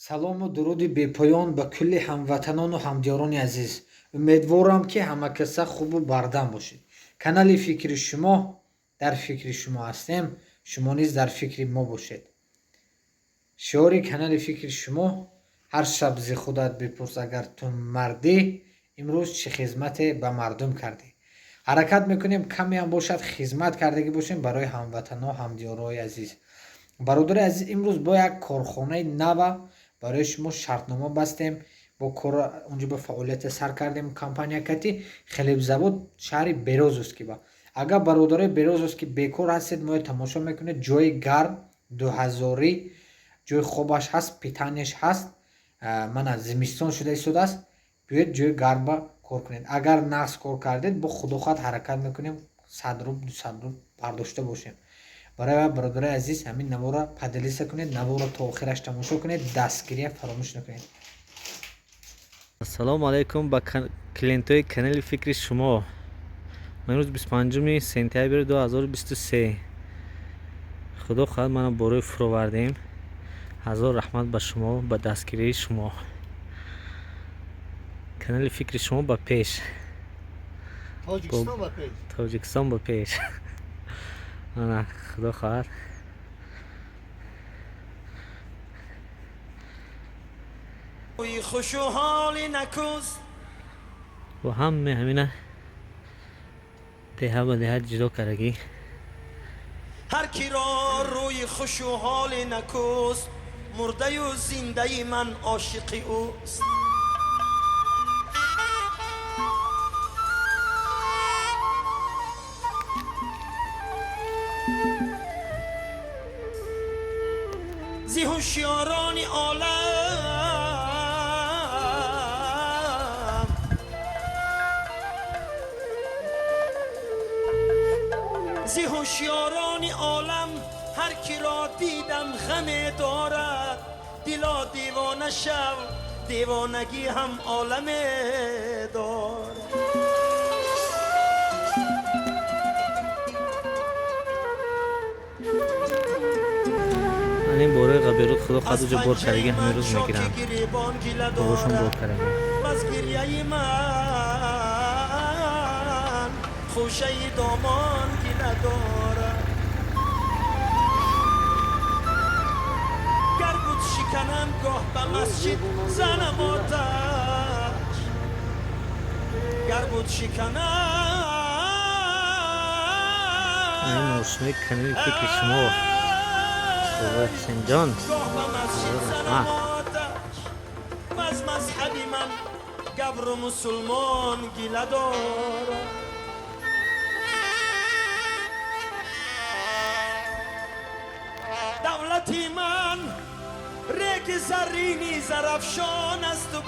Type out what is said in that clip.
Салому дуруди бепоён ба кулли ҳамватанону ҳамдиёрони азиз. Умедворам, ки ҳамакаса хубу бардам бошед. Канали Фикри шумо, дар фикри шумо ҳастем, шумо низ дар фикри мо бошед. Шиори канали Фикри шумо: ҳар шаб зи худат бипурс, агар ту мардӣ, имрӯз чӣ хизмате ба мардум кардӣ. Ҳаракат мекунем, камеам бошад, хизмат кардагӣ бошем барои ҳамватано, ҳамдиёрои азиз. Бародари азиз, имрӯз бо як корхонаи нава барои шумо шартнома бастем, бо кор унҷо ба фаъолияте сар кардем. Компания кати хлебзавод шаҳри Березовский ба. Агар бародарои Березовский бекор ҳастед, моя тамошо мекунед, ҷои гарм, 2000, ҷои хобаш ҳаст, питание ш ҳаст. Мана, зимистон шуда истодааст, биёед, ҷои гармба кор кунед. Агар нағз кор кардед, бо худо хоҳад, ҳаракат мекунем, 100 рубл, 200 рубл бардошта бошем. Барои бародарои азиз, ҳамин наворо поделиться кунед, наворо то охираш тамошо кунед, дастгирия фаромӯш накунед. Ассалому алайкум ба клиентҳои канали Фикри шумо. Имрӯз 25 сентябри 2023. Худо хоҳад, мана борои фуровардем. Ҳазор раҳмат ба шумо, ба дастгирии шумо. Канали Фикри шумо ба пеш! Тоҷикистон ба пеш! Тоҷикистон ба пеш! Ана, худо хоҳад. Хушу ҳоли накӯст. Бо ҳаме ҳамина деҳа ба деҳа ҷудо кардагӣ. Ҳар киро рӯи хушу ҳоли накӯст, мурдаю зиндаи ман ошиқи ӯст. Зи ҳушёрони олам, зи ҳушёрони олам ҳар киро дидам, ғаме дорад. Дило, девона шав, девонагӣ ҳам оламе дорад. Ин борои ғаберут, худо хоҳад, уҷо бор кардаги, ҳамин рӯз мегиранд. Борошон бор кардаги. Аз гирьяи ман хӯшаи домон гила дорад. Гар бут шиканам, гоҳ ба масҷид занам оташ, гар бут шиканам. Ин мошинои канали Фикри шумо, бобои Ҳусенҷон. Гоҳ ба масҷид Ҳазор занам раҳмат. оташ, аз мазҳаби ман габру мусулмон гила дорад. Давлати ман реги заррини Зарафшон асту.